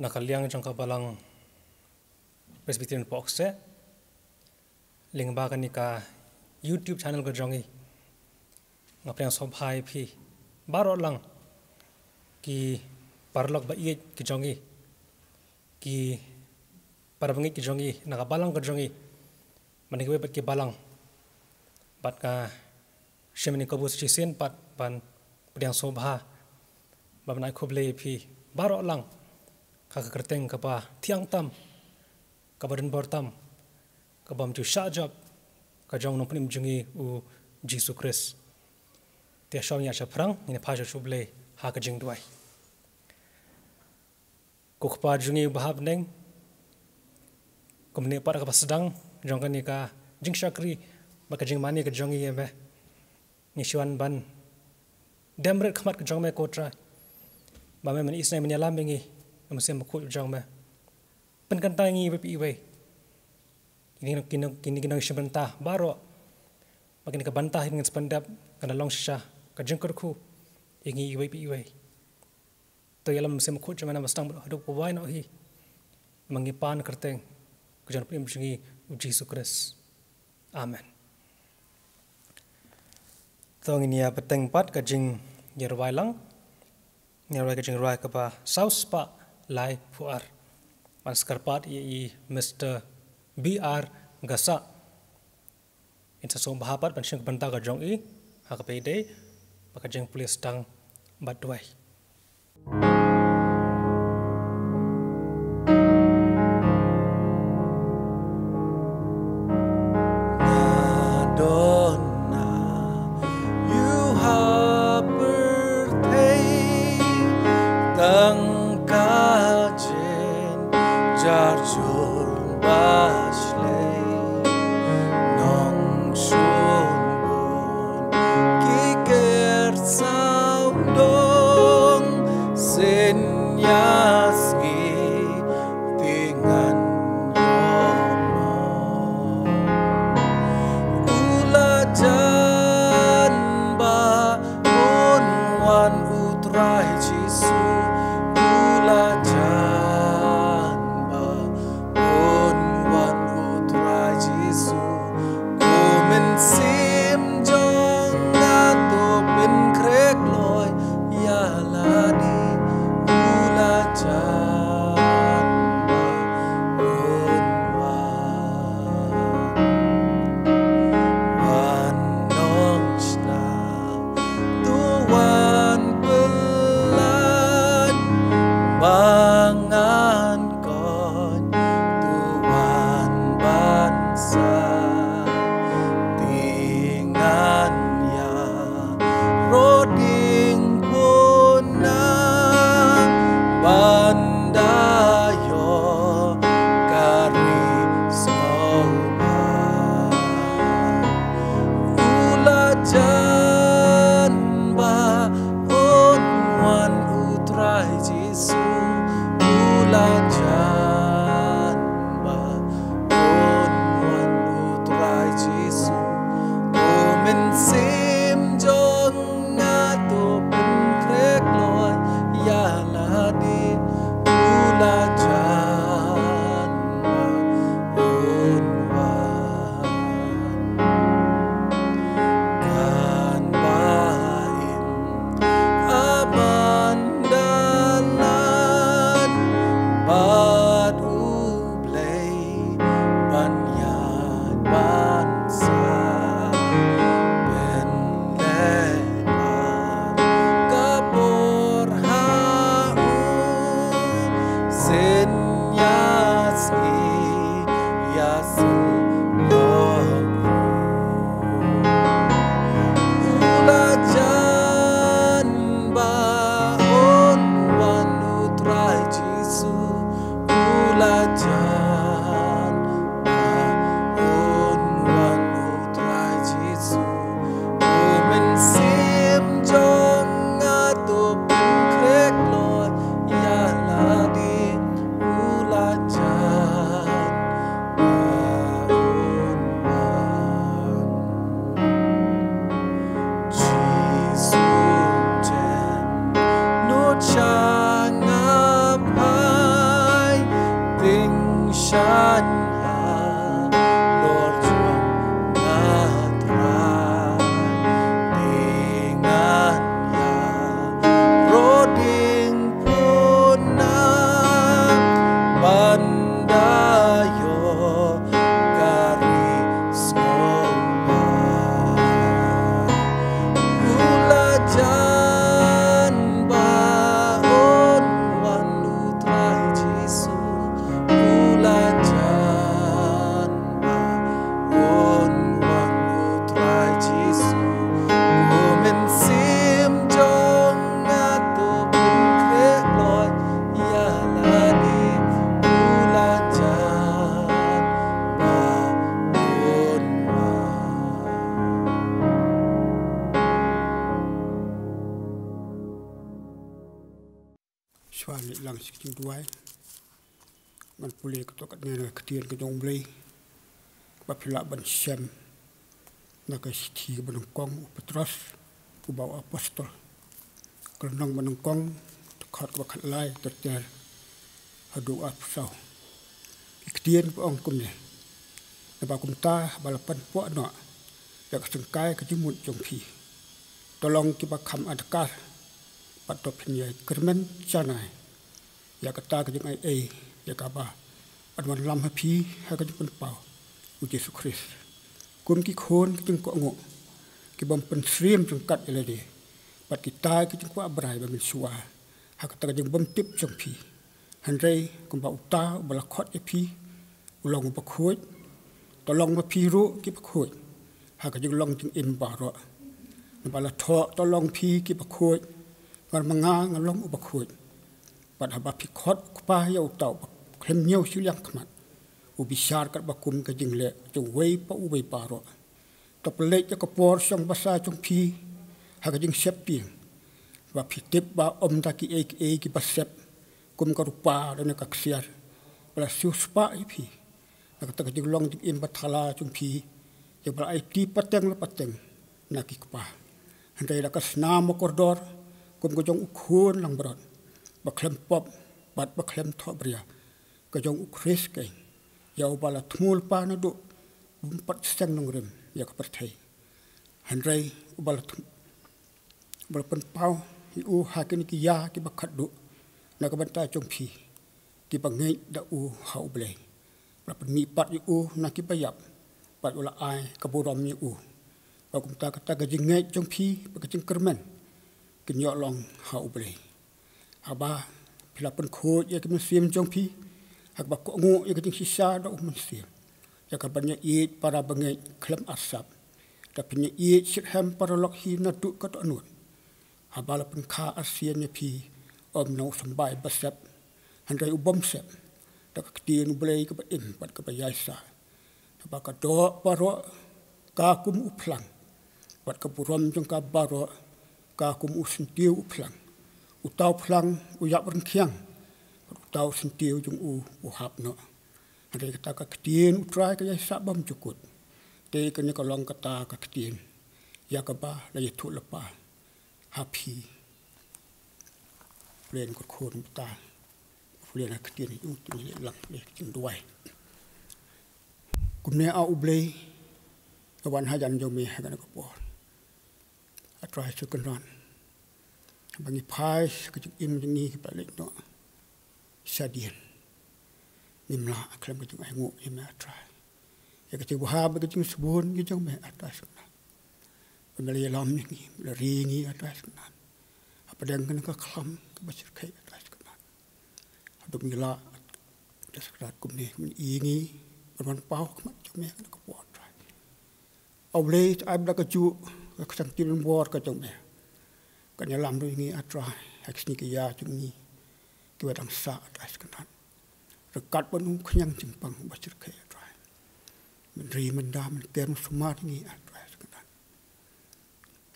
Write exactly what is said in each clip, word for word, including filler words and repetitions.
Na ka liang jong ka Balang Presbyterian Pohkseh, lyngba kane ka YouTube channel ka jong ngi, nga pdiang sngewbha ïa phi baroh lang, ki paralok ba ïeit ki jong ngi, ki parabangeit ki jong ngi na ka Balang ka jong ngi, bad kiwei pat ki Balang. Bad nga shim ïa kane ka kabu shisien pat ban pdiang sngewbha, ban ai khublei ïa phi baroh lang ha ka kyrteng kaba thiang tam, kaba donbor tam, kaba ym ju shah jop, ka jong u Nongpynim jong ngi u Jisu Khrist. Te shuwa ngin ïa shaphrang, ngin ïa phah shuwa shublei ha ka jingduwai. Ko Kpa jong ngi uba ha bneng, kumne pat ha kaba sdang jong kane ka jingshakri bad ka jingmane ka jong ngi ïa me, ngi shu wan ban dem rit khmat ka jong me, ko Trai, ba me men isynei, men ïalam ïa ngi, ïa me sngewbha, ko jong me. Pynkyntang ïa ngi iwei pa iwei. Kine, kine, kine ki nongshim bynta baroh, ba kane ka bynta ngin sa pyndep kan long shisha ka jingkyrkhu ïa ngi iwei pa iwei. To ïalam, me sngewbha, ko jong me, namar ba sdang bad haduh ba wai noh hi. Ma ngi pan kyrteng ka jong u Nongpynim jong ngi u Jisu Khrist. Amen. To ngin ïa bteng pat ka jingïarwai lang. Ngin ïarwai ka jingrwai kaba saw spah laiphew ar. Ban sa kyrpad ïa i Mister B R Gasah. Ngin sa sngewbha pat ban shim ka bynta ka jong i ha kaba ïadei bad ka jingpule sdang bad duwai. Nga don na ïu ha pyrthei tang ka jingjarjur ba shlei, nongshun bun ki ker sawdong, sien ïa sngi te ngan ïoh mo. U la jan ba un wan u Trai Jisu, u la jan ba un wan u Trai Jisu. Ko mynsiem jong nga to pynkhreh kloi ïa lade, u la jan ba un wan. Wan nongshna, to wan pyllait ba ngan koit, to wan ban sah, te ngan ïaroh dieng puna ban da ïoh ka ri sngewbha. U la jan ba un wan u Trai Jisu, u la jan ba un wan u Trai Jisu. Ko mynsiem jong nga to pynkhreh kloi ïa lade, u la jan ba un wan. Kan ba im a ban da lait bad U Blei ban ïaid ban sah, pynleit bad ka por ha u, sien ïa sngi ïa sylloh. U la jan ba un wan u Trai Jisu, u la jan ba un wan u Trai Jisu. U mynsiem jong nga to pynkhreh kloi ïa lade, u la jan ba un wan. Jisu jem nud sha nga pha. Ban leit lang sha ka jingduwai. Ngan pule katto katne na ka ktien ka jong U Blei, ba phi lah ban shem na ka shithi kaba nyngkong u Petros, uba u apostol. Ka lynnong ba nyngkong, dkhot kaba khatlai, ter ter haduh arphew saw. Ki ktien ba ong kumne: Naba kumta, haba la pynpoh noh ïa ka syngkai ka jingmut jong phi, to long kiba kham adkar, bad to phin ïai kyrmen janai ïa kata ka jingai ei, ïa kaba yn wanlam ha phi ha ka jingpynpaw U Jisu Khrist. Kum ki khun ka jingkohnguh, ki bym pynsyriem ryngkat ïa lade, bad kita ki jingkwah brai ba mynshuwa ha kata ka jingbymtip jong phi. Hynrei kumba uta uba la khot ïa phi u long uba khuid, to long ma phi ruh kiba khuid ha ka jinglong jingim baroh. Naba la thoh: To long phi kiba khuid, namar ma nga nga long uba khuid. Bad haba phi khot u Kpa ïa uta uba khlem ñiew shiliang khmat, u bishar katba kum ka jingleh jong uwei pa uwei baroh. To pynleit ïa ka por shong basa jong phi ha ka jingsheptieng, ba phi tip ba ym da kiei kiei kiba sep, kum ka rupa lane ka ksiar, ba la siewspah ïa phi na kata ka jinglong jingim bathala jong phi, ïa ba la aiti pateng la pateng na ki kpa. Hynrei da ka snam bakordor, kum ka jong u khun langbrot ba khlem pop bad ba khlem thohbria, ka jong U Khrist keiñ, ïa uba la thmu lypa naduh bym pat seng nongrim ïa ka pyrthei. Hynrei uba la thmu, uba la pynpaw ïa u ha kine ki ïa kiba khatduh na ka bynta jong phi kiba ngeit da u ha U Blei. Ba la pynmihpat ïa u na kiba ïap, bad u la ai ka burom ïa u, ba kumta kata ka jingngeit jong phi bad ka jingkyrmen kin ïoh long ha U Blei. Haba phi la pynkhuid ïa ki mynsiem jong phi ha kaba kohnguh ïa ka jingshisha da U Mynsiem, ïa kaban ïaieit para bangeit khlem arsap, da phin ïaieit shitrhem paralok hi naduh ka dohnud. Haba la pynkha arsien ïa phi, ym na u symbai ba sep, hynrei u bym sep, da ka ktien U Blei kaba im bad kaba ïai sah. Naba ka doh baroh ka kum u phlang, bad ka burom jong ka baroh ka kum u syntiew u phlang. Uta u phlang u ïap ryngkhiang, bad uta u syntiew jong u u hap noh. Hynrei kata ka ktien U Trai ka ïai sah bymjukut. Te kane ka long kata ka ktien ïa kaba la ïathuh lypa ha phi. Pule na ka ktien, pule na ka ktien, ïa u ktien, ïa lang, ïa ka ktien duwai. Kumne A U Blei, nga wan hajan jong me ha kane ka por, A Trai Kynrad, ba ngi phai sha ka jingim jong ngi kaba leit noh shadien. Ngim lah khlem ka jingainguh ïa me A Trai, ïa ka jingbha bad ka jingsbun ka jong me A Trai Kynrad. Ba me la ïalam ïa ngi, me la ri ïa ngi A Trai Kynrad, hapdeng kane ka khlam kaba shyrkhei A Trai Kynrad. Haduh ba ngi lah A Trai Kynrad kumne, kumne ïa ngi ban wan paw ha khmat jong me ha kane ka por A Trai. A U Blei, to ai ba la kajuh ka ktien bor ka jong me kan ïalam ruh ïa ngi A Trai ha ki sngi ki ïa jong ngi kiba dang sah A Trai Kynrad. Ryngkat bad u khñiang jingpang ba shyrkhei A Trai, men ri men da men ker men sumar ïa ngi A Trai Kynrad.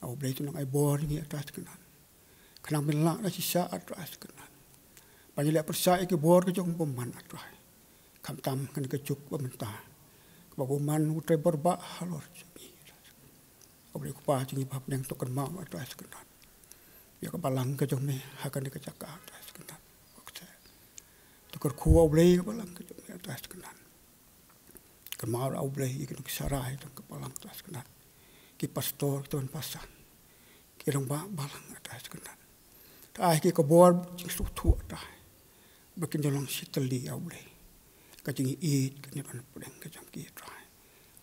A U Blei, to nang ai bor ïa ngi A Trai Kynrad, khnang men lah da shisha A Trai Kynrad ban ïaleh pyrshah ïa ki bor ka jong u bymman A Trai. Khamtam kane ka juk ba mynta kaba u bymman u trei bor bah halor jong ngi. A U Blei Kpa jong ngi ba hapdeng, to kynmaw A Trai Kynrad ïa ka balang ka jong me ha kane ka jaka A Trai Kynrad. To kyrkhu A U Blei ka balang ka jong me A Trai Kynrad. Kynmaw A U Blei ïa ki nongshakri jong ka balang A Trai Kynrad, ki pastor, ki tymmen basan, ki rangbah balang A Trai Kynrad. To ai ki ka bor jingsngewthuh A Trai, ba kin ïa long shi tylli A U Blei. Ka jingïeit kan ïa don hapdeng ka jong ki A Trai,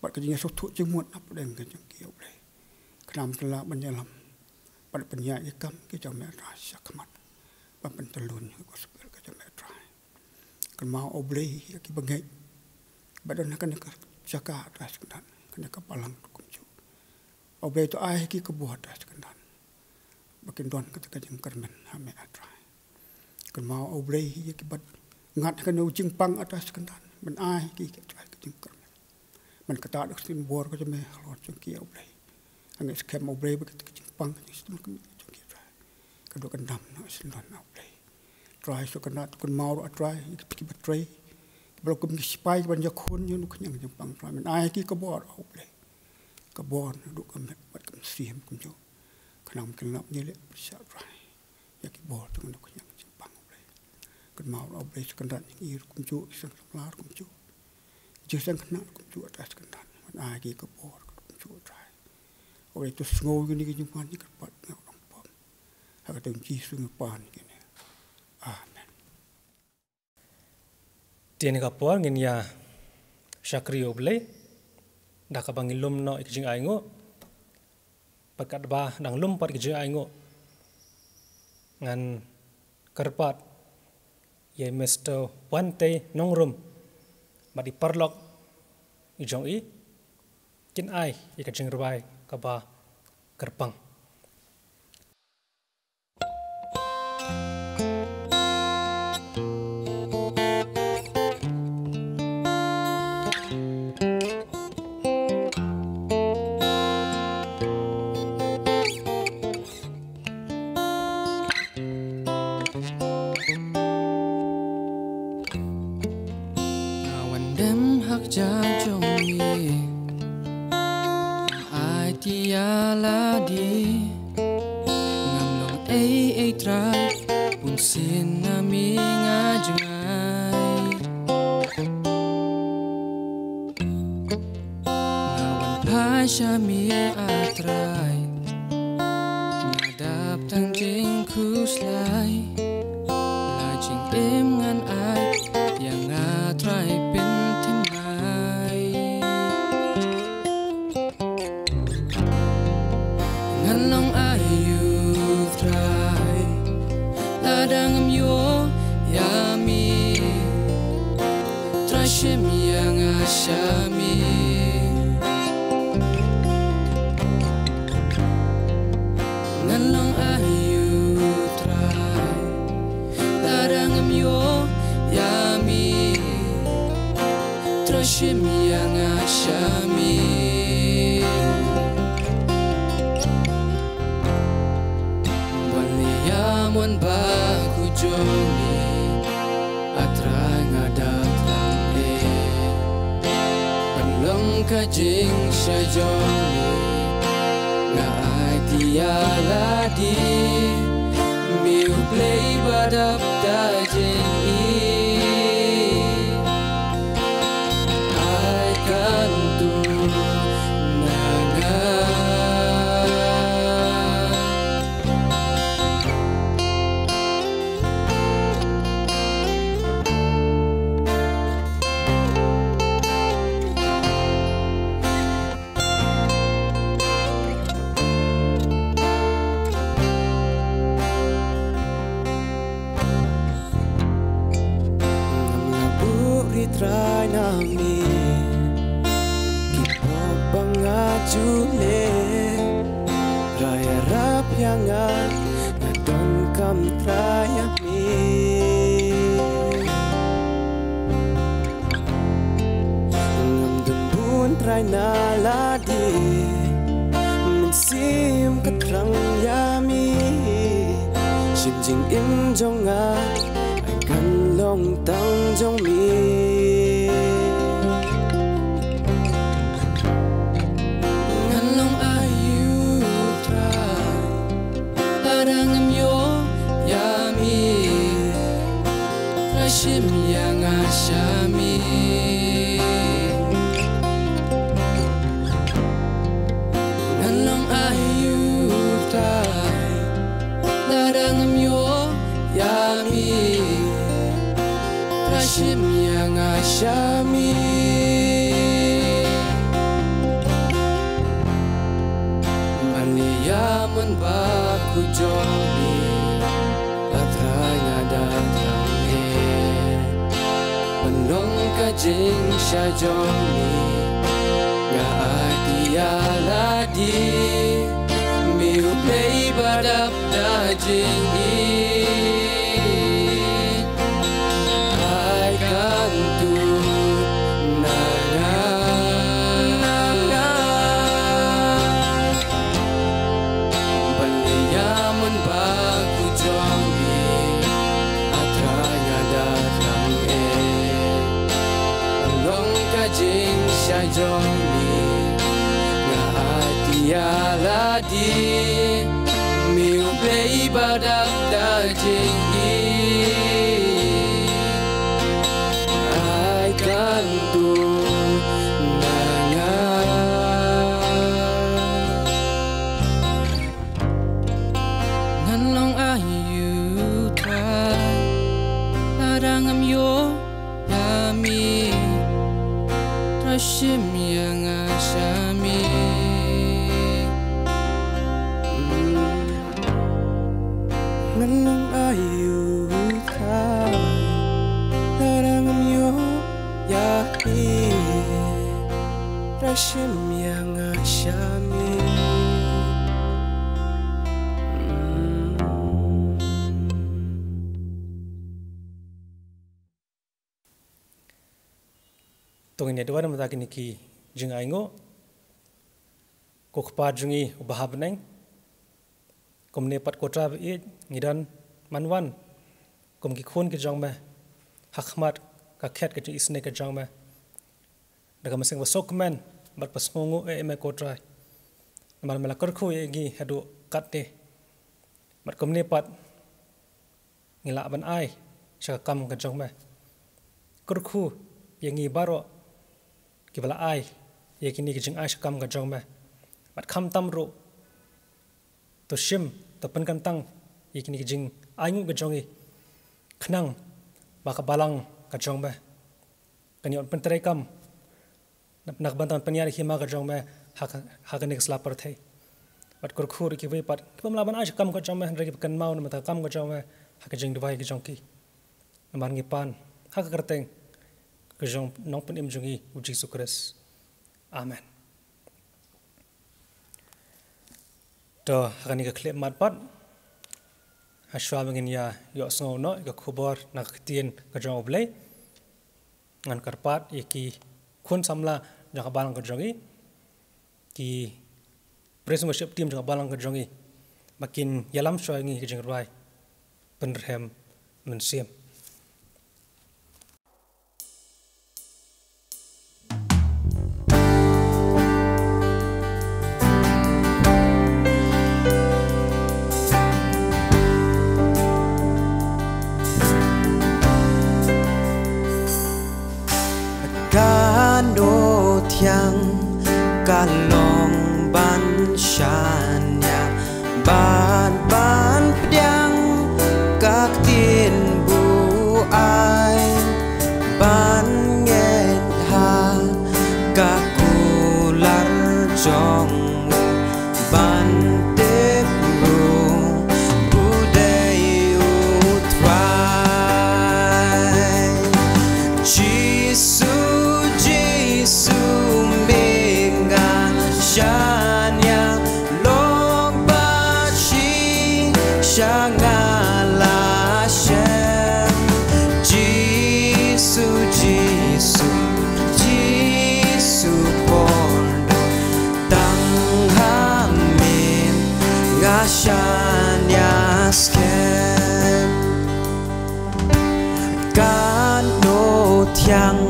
bad ka jingïasngewthuh jingmut hapdeng ka jong ki A U Blei. Khnang men lah ban ïalam bad pynïaid ïa ki kam ki jong me A Trai shakhmat, ban pyntyllun ïa ka gospel ka jong me A Trai. Kynmaw A U Blei ïa ki bangeit ba don ha kane ka jaka A Trai Kynrad, kane ka balang kumjuh. A U Blei, to ai ha ki ka bor A Trai Kynrad, ba kin don kata ka jingkyrmen ha me A Trai. Kynmaw A U Blei ïa ki ba ngat ha kane u jingpang A Trai Kynrad, men ai ha ki A Trai ka jingkyrmen. Men kata da ka ktien bor ka jong me halor jong ki A U Blei. Hangne skhem A U Blei ba kata ka jingpang ka jingshitom ka jong ki A Trai, ka duh ka nam na ka syndon A U Blei. Trai, sa kynrad, kynmaw ruh, a Trai, ïa ki, ki ba trei, kiba la kum ki sipai, kiban ïakhun ïa kane ka jingpang, Trai, men ai ki ka bor, A Blei. Ka bor naduh ka met bad ka mynsiem kumjuh. Khnang ba kin lap ïaleh pyrshah, Trai, ïa ki bor jong kane ka jingpang, A Blei. Kynmaw ruh, A Blei, sa kynrad, ïa ngi ruh kumjuh, ki seng samla ruh kumjuh, ki seng khynnah ruh kumjuh, Trai, sa kynrad, men ai ki ka bor kumjuh, Trai. A Blei, to sngew ïa kine ki jingpang, ki kyrpad, nga ong pop ha ka kyrteng Jisu ngi pan ïa kine. Amen. Te ha kane ka por ngin ïa shakri ïa U Blei da kaba ngi lum noh ïa ka jingainguh. Bad katba dang lum pat ïa ka jingainguh, ngan kyrpad ïa i Mister Wantei Nongrum bad i paralok i jong i, kin ai ïa ka jingrwai kaba kyrpang. Nga wan dem ha kjat jong me, ai ti ïa lade. Ngam long ei ei Trai, bunsien na me nga jngai. Nga wan phai sha me, a Trai, nga dap tang jingkhuslai. La jingim ngan ai ïa nga, Trai, pyntip mai. Ngan long aïu Trai, lada ngam ïoh ïa me. Trai, shim ïa nga sha me. Ngan long aïu Trai, lada ngam ïoh ïa me. Trai, shim ïa nga sha me. Ban leh ïa mon bakhraw jong me, a Trai, nga da thrang eh. Ban long ka jingshisha jong me, nga ai ti ïa lade. Me U Blei ba dap da jingïeit, ai kyntu na nga. Ngam lah buhrieh Trai na me, ki pop ba nga ju leh. Trai ïarap ïa nga, nga donkam Trai ïa me. Ngam don bun Trai na lade, mynsiem ka thrang ïa me. Shim jingim jong nga, ai kan long tang jong me. Ngan long aïu Trai, lada ngam ïoh ïa me. Trai, shim ïa nga sha me. Ngan long aïu Trai, lada ngam ïoh ïa me. Trai, shim ïa nga sha me. Ban leh ïa mon bakhraw jong me, a Trai, nga da thrang eh. Ban long ka jingshisha jong me, nga ai ti ïa lade. Me U Blei ba dap da jingïeit, ai kyntu na nga. Ban leh ïa mon bakhraw jong me, a Ïa lade, me U Blei ba dap da jingïeit, ai kyntu na nga. Ngan long aïu trai, lada ngam ïoh ïa me, trai shim ïa nga sha me. Ngan long aïu trai, lada ngam ïoh ïa me, trai shim ïa nga sha me. To ngin ïa duwai namar kine ki jingainguh. Ko Kpa jong ngi uba ha bneng, kumne pat ko Trai ba ïeit, ngi don man wan kum ki khun ki jong me ha khmat ka khet ka jingisynei ka jong me, da ka mynsiem ba sngewkmen bad ba sngewnguh ïa me ko Trai. Namar me la kyrkhu ïa ngi haduh katne. Bad kumne pat ngi lah ban ai sha ka kam ka jong me. Kyrkhu ïa ngi baroh kiba la ai ïa kine ki jingai sha ka kam ka jong me. Bad khamtam ruh, to shim, to pynkyntang ïa kine ki jingainguh ka jong ngi, khnang ba ka balang ka jong me kan ïoh ban pyntreikam na ka bynta ban pynïar ïa ka hima ka jong me ha ka, ha kane ka sla pyrthei. Bad kyrkhu ruh ïa kiwei pat kiba ym lah ban ai sha ka kam ka jong me, hynrei kiba kynmaw namar ka kam ka jong me ha ka jingduwai ka jong ki. Namar ngi pan ha ka kyrteng ka jong u Nongpynim jong ngi, u Jisu Khrist. Amen. To, ha kane ka khyllipmat pat, ha shuwa ba ngin ïa ïohsngew noh ïa ka khubor na ka ktien ka jong U Blei, ngan kyrpad ïa ki khun samla jong ka balang ka jong ngi, ki praise and worship team jong ka balang ka jong ngi, ba kin ïalam shuwa ïa ngi ka jingrwai Pynrhem Mynsiem. Kano thiang ka long ban shaniah bad ban pdiang ka ktien buaid, ban ngeit ha ka kular jong u, ban tip ruh u dei u Trai. Jisu, Jisu, me nga shaniah, long ba shi sha nga la shem. Jisu, Jisu, Jisu kordor, tang ha me nga shaniah skhem. Kano thiang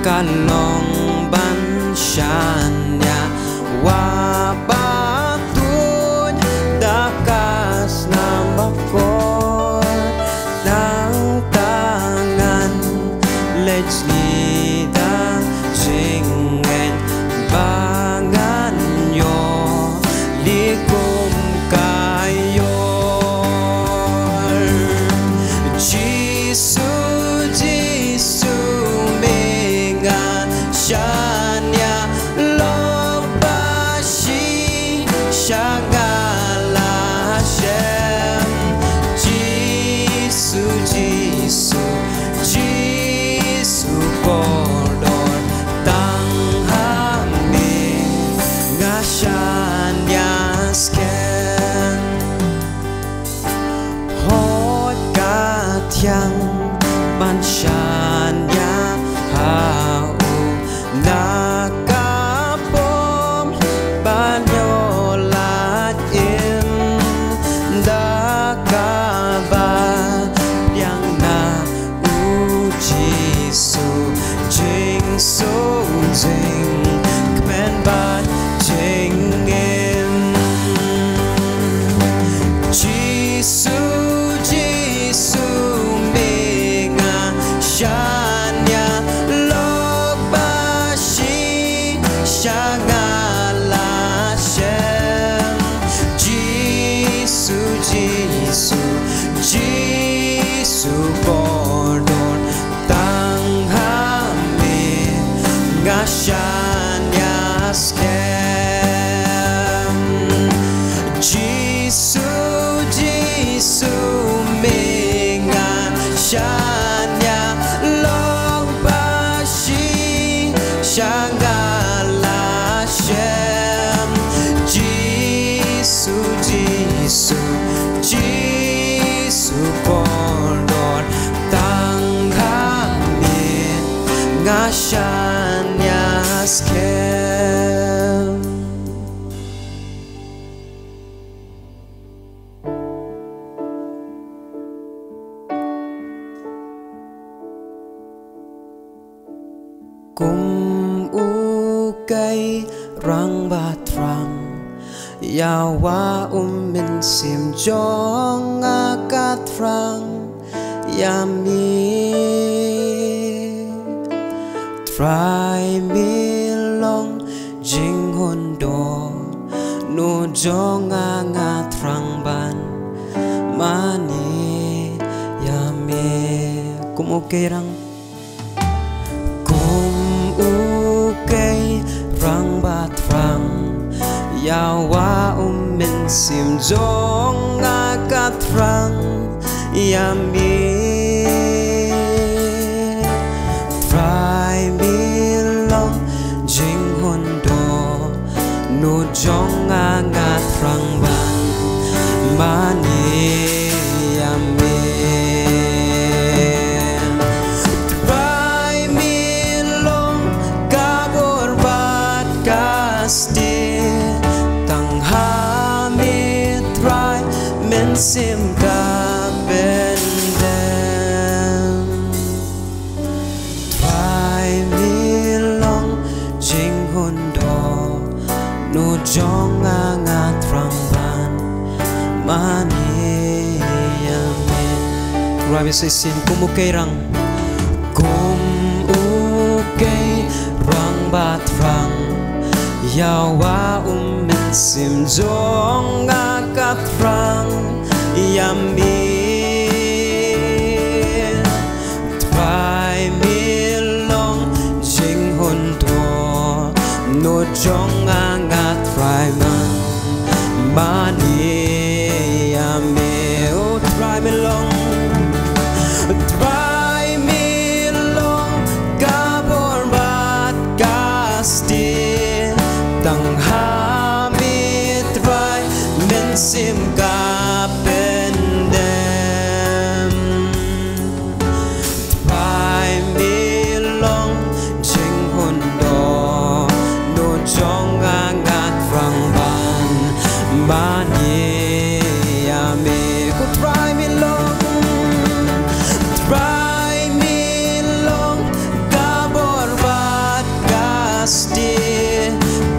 ka long ban shaniah, wa ba tuid da ka snam bakor, nangta ngan leit sngi da jingngeit ba ngan ïoh likum ka ïor. Jisu, Jisu, me nga shaniah, long ba shi sha nga la shem. Jisu, Jisu, Jisu kordor, tang ha me nga shaniah skhem. Hooid ka thiang ban shaniah ha u, na ka bym ban ïoh lait im, da kaba pdiang na u Jisu, jingsuk, jingkmen bad jingngeit. Trai ba thrang ïa u Mynsiem jong nga, ka thrang ïa me. Trai, me long jinghun dohnud jong nga, nga thrang ban mane ïa me. Kum u Keirang. Kum u Keirang ba thrang ïa u Mynsiem jong nga, ka thrang ïa me. Trai, me long jinghun dohnud jong nga, nga thrang ban mane ïa me. Trai, me long ka bor bad ka stieh, tang ha me Trai Mynsiem ka pyndem. Trai, me long jinghun dohnud jong nga, nga thrang ban mane ïa me. Rabi shisien. Kum u Keirang. Kum u Keirang ba thrang ïa u Mynsiem jong nga, ka thrang ïa me. Trai, me long jinghun dohnud jong nga, nga thrang ban mane ïa me. O Trai, me long, Trai, me long ka bor bad ka stieh, tang ha me Trai Mynsiem ka pyndem. Trai, me long jinghun dohnud jong nga, nga thrang ban mane ïa me. Ko Trai, me long, Trai, me long ka bor bad ka stieh,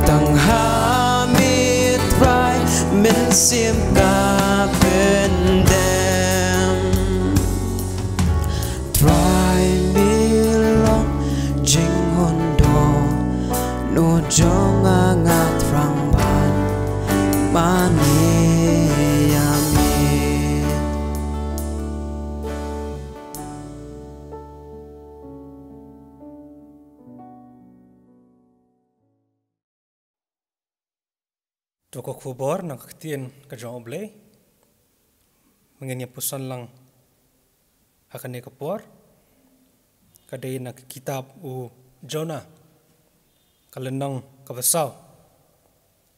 tang ha me Trai Mynsiem ka pyndem. Trai, me long jinghun dohnud jong nga, nga thrang ban mane ïa me. To ka khubor na ka ktien ka jong U Blei ba ngin ïa puson lang ha kane ka por, ka dei na ka kitab u Jonah, ka lynnong kaba saw,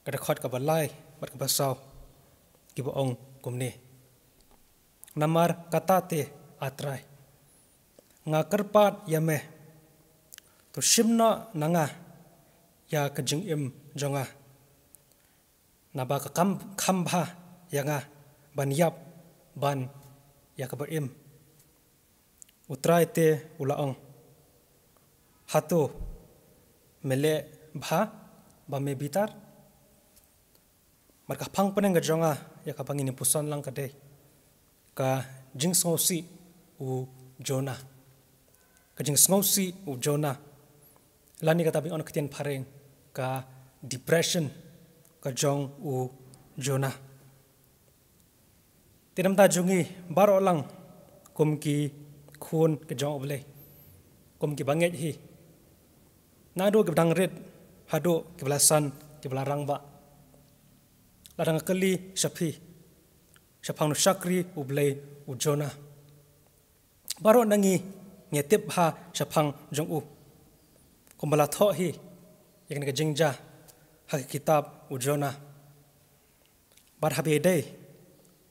ka dkhot kaba lai bad kaba saw, kiba ong kumne: Namar kata te, A Trai, nga kyrpad ïa me, to shim noh na nga ïa ka jingim jong nga, naba ka kham, kham bha ïa nga ban ïap ban ïa kaba im. U Trai te u la ong: Hato me leh bha ba me bitar? Bad ka phang pdeng ka jong nga ïa kaba ngin ïa puson lang ka dei ka jingsngewsih u Jonah. Ka jingsngewsih u Jonah, lane kata ba ngi ong ha ka ktien phareng ka depression ka jong u Jonah. Te namar ta jong ngi baroh lang kum ki khun ka jong U Blei, kum ki bangeit hi, naduh kiba dang rit haduh kiba la san, kiba la rangbah, la dang kylli sha phi shaphang u shakri U Blei u Jonah. Baroh na ngi ngi tip bha shaphang jong u, kumba la thoh hi ïa kane ka jingjia ha ka kitab u Jonah. Bad haba ïadei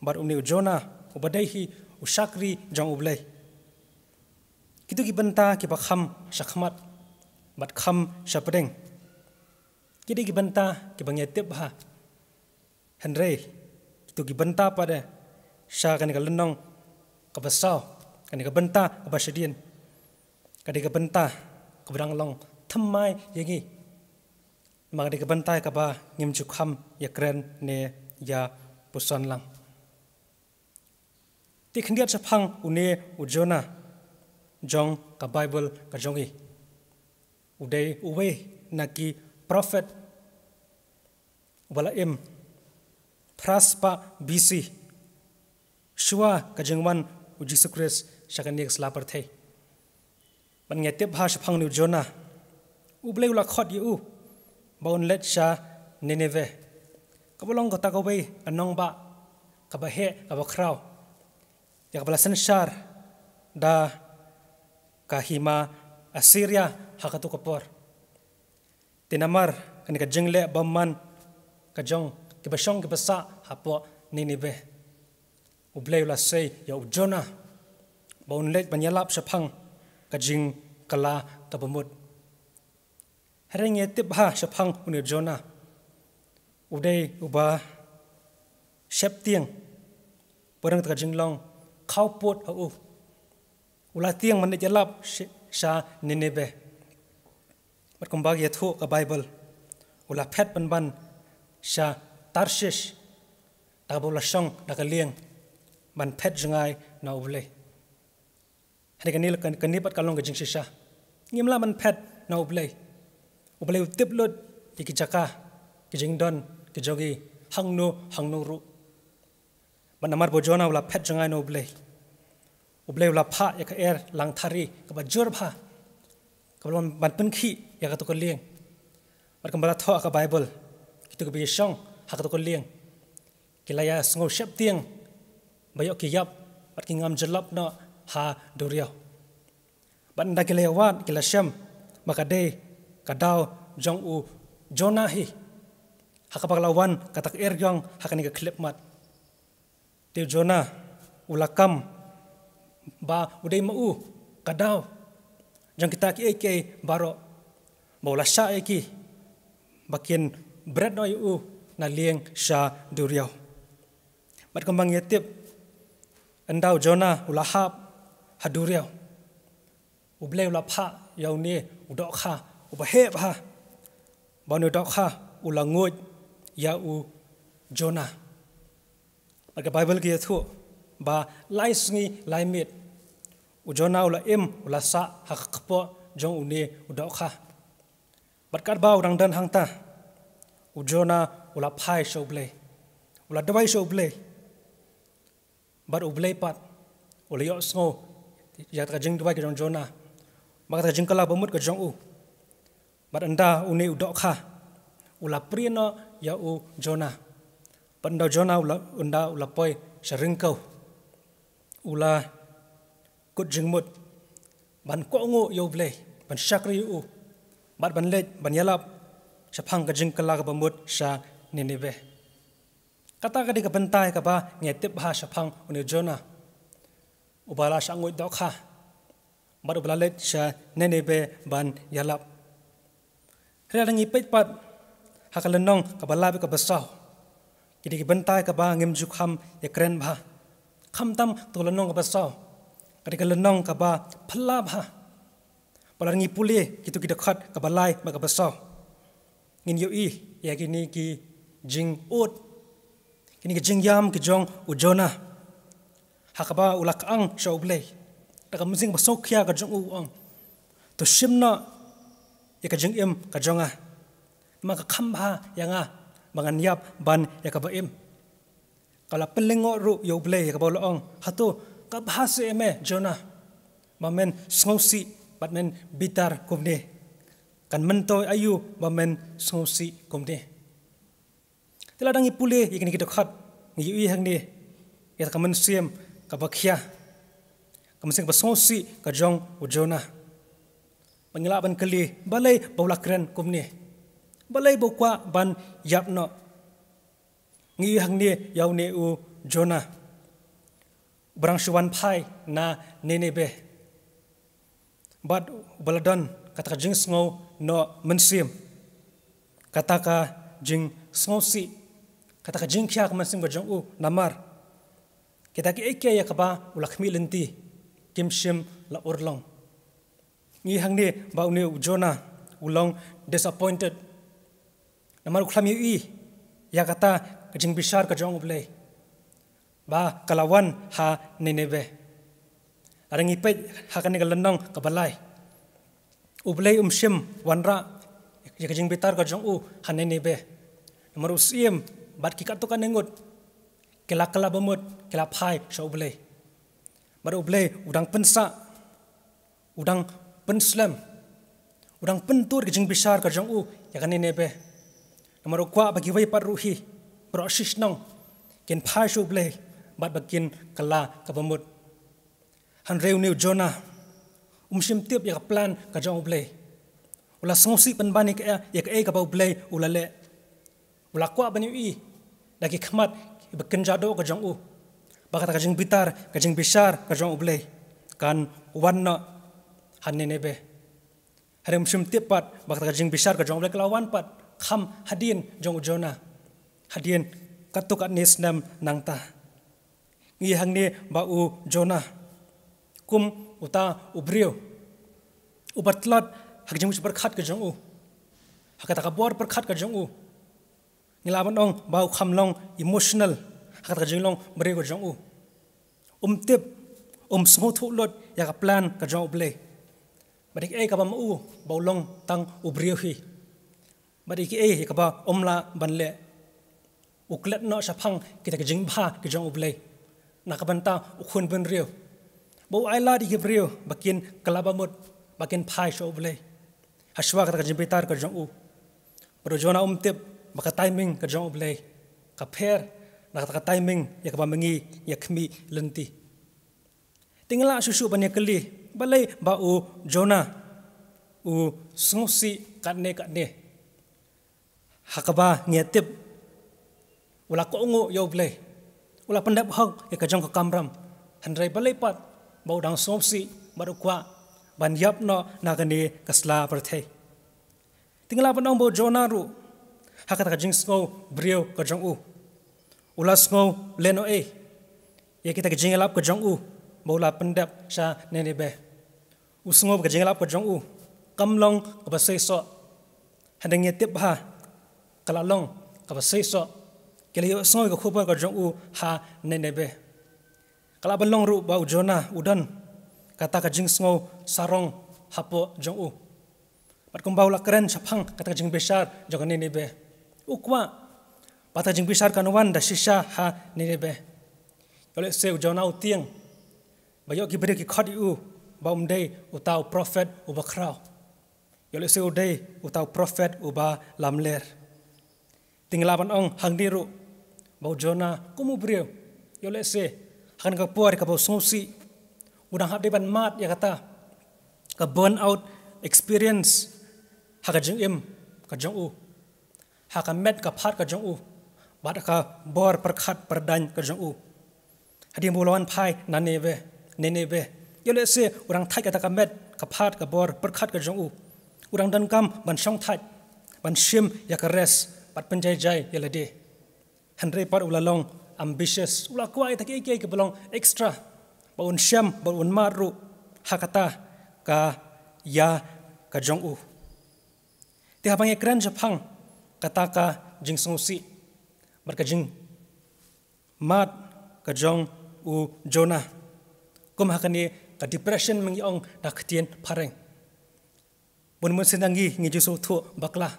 bad une u Jonah uba dei hi u shakri jong U Blei, kito ki bynta kiba kham shakhmat bad kham shapdeng, ki dei ki bynta kiba ngi tip bha. Hynrei kito ki bynta pat de, sha kane ka lynnong kaba saw, kane ka bynta kaba shadien, ka dei ka bynta kaba dang long thymmai ïa ngi. Namar ka dei ka bynta kaba ngim ju kham ïakren ne ïapuson lang. Te khyndiat shaphang une u Jonah jong ka Baibl ka jong ngi. U dei uwei na ki prophet uba la im phra spah B C, shuwa ka jingwan u Jisu Khrist sha kane ka sla pyrthei. Bad ngi tip bha shaphang une u Jonah. U Blei u la khot ïa u ba un leit sha Nineveh, kaba long kata kawei ka nongbah kaba heh kaba khraw, ïa kaba la synshar da ka hima Assyria ha kato ka por. Te namar kane ka jingleh bymman ka jong kiba shong kiba sah hapoh Nineveh, U Blei u la sei ïa u Jonah ba un leit ban ïalap shaphang ka jingkylla kaba mut. Hynrei ngi tip bha shaphang une u Jonah. U dei uba sheptieng, pyrshang ka jinglong khawpud ha u. U la tieng ban leit ïalap sh-, sha Nineveh. Bad kumba ngi ïathuh ka Baibl, u la phet pynban sha Tarshish, da kaba u la shong da ka lieng ban phet jngai na U Blei. Hynrei kane, kane pat ka long ka jingshisha. Ngim lah ban phet na U Blei. U Blei u tip lut ïa ki jaka, ki jingdon ki jong ngi, hangno hangno ruh. Bad namar ba u Jonah u la phet jngai na U Blei, U Blei u la phah ïa ka er langthari kaba jur bha, kaba long ban pynkhih ïa kato ka lieng. Bad kumba la thoh ha ka Baibl, kito kiba ïashong ha kato ka lieng ki la ïasngew sheptieng ba ïoh ki ïap bad ki ngam jyllop noh ha duriaw. Bad ynda ki la ïawad ki la shem ba ka dei ka daw jong u Jonah hi, ha kaba ka la wan kata ka er ïong ha kane ka khyllipmat. Te u Jonah u la kam ba u dei ma u ka daw jong kita kiei kiei baroh, ba u la shah ïa ki ba kin bret noh ïa u na lieng sha duriaw. Bad kumba ngi tip, ynda u Jonah u la hap ha duriaw, U Blei u la phah ïa une u dohkha uba heh bha, ba une u dohkha u la nguid ïa u Jonah. Bad ka Baibl ka ïathuh ba lai sngi lai miet u Jonah u la im, u la sah ha ka kpoh jong une u dohkha. Bad katba u dang don hangta, u Jonah u la phai sha U Blei, u la duwai sha U Blei. Bad U Blei pat u la ïohsngew ïa ka jingduwai ka jong u Jonah, bad ka jingkylla ba mut ka jong u. Bad ynda une u dohkha u la prie noh ïa u Jonah, bad ynda u Jonah u la, ynda u la poi sha ryngkew, u la kut jingmut ban kohnguh ïa U Blei, ban shakri ïa u, bad ban leit ban ïalap shaphang ka jingkylla kaba mut sha Nineveh. Kata ka dei ka bynta kaba ngi tip bha shaphang une u Jonah, uba la shah nguid dohkha bad uba la leit sha Nineveh ban ïalap. Hynrei lada ngi peit pat ha ka lynnong kaba lai bad kaba saw, ki dei ki bynta kaba ngim ju kham ïakren bha. Khamtam kato ka lynnong kaba saw, ka dei ka lynnong kaba phylla bha. Bad lada ngi pule kito ki dkhot kaba lai bad kaba saw, ngin ïohi ïa kine ki jingud, kine ki jingïam ki jong u Jonah, ha kaba u la kyang sha U Blei da ka mynsiem ba sngewkhia ka jong u, u ong, "To shim noh ïa ka jingim ka jong nga, namar ka kham bha ïa nga ba ngan ïap ban ïa kaba im." Ka la pynlyngngoh ruh ïa U Blei ïa kaba u la ong, "Hato ka bha seh ïa me Jonah ba men sngewsih bad men bitar kumne? Kan myntoi aïu ba men sngewsih kumne?" Te lada ngi pule ïa kine ki dkhot, ngi ïohi hangne ïa ka mynsiem kaba khia, ka mynsiem kaba sngewsih ka jong u Jonah. Ba ngi lah ban kylli, balei ba u la kren kumne? Balei ba u kwah ban ïap noh? Ngi ïohi hangne ïa une u Jonah, uba dang shu wan phai na Nineveh, bad uba la don kata ka jingsngew noh mynsiem, kata ka jingsngewsih, kata ka jingkhia ka mynsiem ka jong u, namar kita kiei kiei ïa kaba u la khmih lynti kim shym la urlong. Ngi ïohi hangne ba une u Jonah u long disappointed. Namar u khlem ïohi ïa kata ka jingbishar ka jong U Blei ba ka la wan ha Nineveh. Lada ngi peit ha kane ka lynnong kaba lai, U Blei um shym wanrah ïa ka jingbitar ka jong u ha Nineveh. Namar u Syiem bad ki katto katne ngut ki la kylla bamut, ki la phai sha U Blei. Bad U Blei u dang pynsah, u dang pynslem, u dang pyntur ka jingbishar ka jong u ïa ka Nineveh. Namar u kwah ba kiwei pat ruh hi baroh shi shnong kin phai sha U Blei bad ba kin kylla ka bamut. Hynrei une u Jonah um shym tip ïa ka plan ka jong U Blei. U la sngewsih pynban ïa ka, ïa kaei kaba U Blei u la leh. U la kwah ban ïohi da ki khmat kiba kynja doh ka jong u ba kata ka jingbitar, ka jingbishar ka jong U Blei kan wan noh ha Nineveh. Hynrei um shym tip pat ba kata ka jingbishar ka jong U Blei ka la wan pat kham hadien jong u Jonah, hadien katto katne snem nangta. Ngi hangne ba u Jonah kum uta u briew uba tlot ha ka jingmut pyrkhat ka jong u, ha kata ka bor pyrkhat ka jong u. Ngi lah ban ong ba u kham long emotional ha kata ka jinglong briew ka jong u. Um tip, um sngewthuh lut ïa ka plan ka jong U Blei. Bad ïa kaei kaba ma u ba u long tang u briew hi. Bad ïa kaei ïa kaba um lah ban leh. U klet noh shaphang kita ki jingbha ki jong U Blei na ka bynta u khun bynriew, ba u ailad ïa ki briew ba kin kylla bamut, ba kin phai sha U Blei hashwa kata ka jingbitar ka jong u. Bad u Jonah um tip ba ka timing ka jong U Blei ka pher na kata ka timing ïa kaba ma ngi ïa khmih lynti. Te ngi lah shuh shuh ban ïa kylli, balei ba u Jonah u sngewsih katne katne? Ha kaba ngi ïa tip u la kohnguh ïa U Blei, u la pyndep hok ïa ka jong ka kamram. Hynrei balei pat ba u dang sngewsih bad u kwah ban ïap noh na kane ka sla pyrthei? Te ngi lah ban ong ba u Jonah ruh ha kata ka jingsngew briew ka jong u, u la sngew lehnohei ïa kita ki jingïalap ka jong u ba u la pyndep sha Nineveh. U sngew ba ka jingïalap ka jong u kam long kaba seisoh. Hynrei ngi ïa tip bha ka la long kaba seisoh. Ki la ïohsngew ïa ka khubor ka jong u ha Nineveh. Ka lah ban long ruh ba u Jonah u don kata ka jingsngew sarong hapoh jong u. Bad kumba u la kren shaphang kata ka jingbishar jong ka Nineveh, u kwah ba kata ka jingbishar kan wan da shisha ha Nineveh. Ïoh lehse u Jonah u tieng ba ïoh ki briew ki khot ïa u ba um dei uta u prophet uba khraw. Ïoh lehse u dei uta u prophet uba lamler. Te ngi lah ban ong hangne ruh ba u Jonah kum u briew, ïoh lehse ha kane ka por kaba u sngewsih, u dang hap dei ban mad ïa kata ka burn out experience ha ka jingim ka jong u, ha ka met ka phad ka jong u, bad ha ka bor pyrkhat pyrdaiñ ka jong u. Hadien ba u la wan phai na Nineveh, Nineveh, ïoh lehse u dang thait kata ka met ka phad ka bor pyrkhat ka jong u. U dang donkam ban shong thait, ban shim ïa ka rest bad pynjai jai ïa lade. Hynrei pat u la long ambitious, u la kwah ïa kita kiei kiei kiba long extra, ba un shem, ba un mad ruh ha kata ka ïa ka jong u. Te haba ngi kren shaphang kata ka jingsngewsih bad ka jing mad ka jong u Jonah, kum ha kane ka depression ma ngi ong da ka ktien phareng. Bun bun sien na ngi ngi ju sngewthuh bakla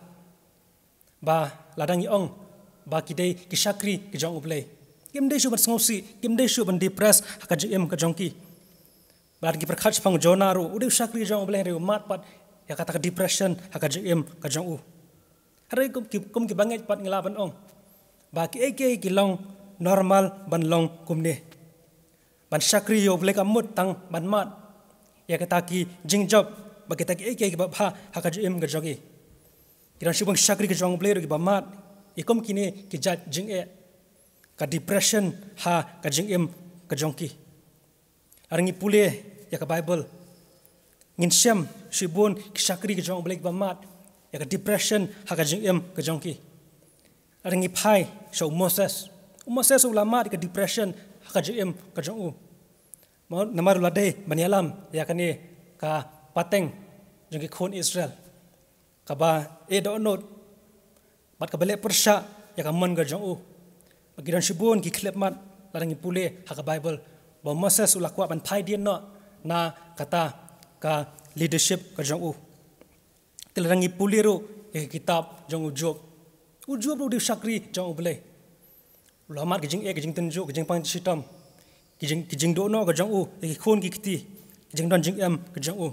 ba lada ngi ong ba ki dei ki shakri ki jong U Blei, kim dei shuh ban sngewsih, kim dei shuh ban depress ha ka jingim ka jong ki. Bad ngi pyrkhat shaphang u Jonah ruh, u dei u shakri jong U Blei, hynrei u mad pat ïa kata ka depression ha ka jingim ka jong u. Hynrei kum ki, kum ki bangeit pat ngi lah ban ong ba kiei kiei ki long normal ban long kumne. Ban shakri ïa U Blei kam mut tang ban mad ïa kita ki jingjop bad kita kiei kiei kiba bha ha ka jingim ka jong ki. Ki don shibun ki shakri ki jong U Blei ruh kiba mad ïa kum kine ki jait jingeh, ka depression ha ka jingim ka jong ki. Lada ngi pule ïa ka Baibl, ngin shem shibun ki shakri ki jong U Blei kiba mad ïa ka depression ha ka jingim ka jong ki. Lada ngi phai sha u Moses, u Moses u la mad ïa ka depression ha ka jingim ka jong u. Namar u la dei ban ïalam ïa kane ka pateng jong ki khun Israel kaba e dohnud. Bad kaba leh pyrshah ïa ka mon ka jong u. Bad ki don shibun ki khyllipmat lada ngi pule ha ka Baibl ba u Moses u la kwah ban phai dien noh na kata ka leadership ka jong u. Te lada ngi pule ruh ïa ka kitab jong u Job. U Job ruh u dei u shakri jong U Blei. U la mad ki jingeh, ki jingtynjuh, ki jingpang shitom, ki jing, ki jingduh noh ka jong u ïa ki khun ki kti, ki jingdon jingem ka jong u.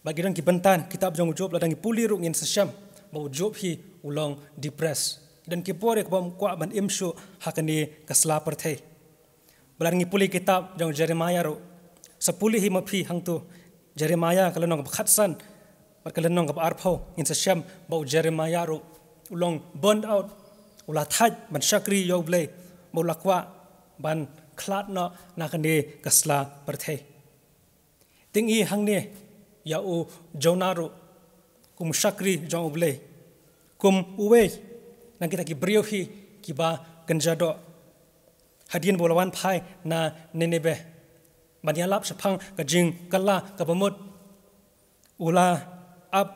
Bad ki don ki bynta kitab jong u Job, lada ngi pule ruh ngin sa shem ba u Job hi u long depressed. Ki don ki por ïa kaba um kwah ban im shuh ha kane ka sla pyrthei. Bad lada ngi pule kitab jong u Jeremiah ruh, sa pule hi ma phi hangto, Jeremiah ka lynnong kaba khatsan bad ka lynnong kaba arphew, ngin sa shem ba u Jeremiah ruh u long burned out, u la thait ban shakri ïa U Blei, ba u la kwah ban khlad noh na kane ka sla pyrthei. Te ngi i hangne ïa u Jonah ruh kum u shakri jong U Blei, kum uwei na kita ki briew hi kiba kynja doh, hadien ba u la wan phai na Nineveh ban ïalap shaphang ka jingkylla kaba mut, u la ap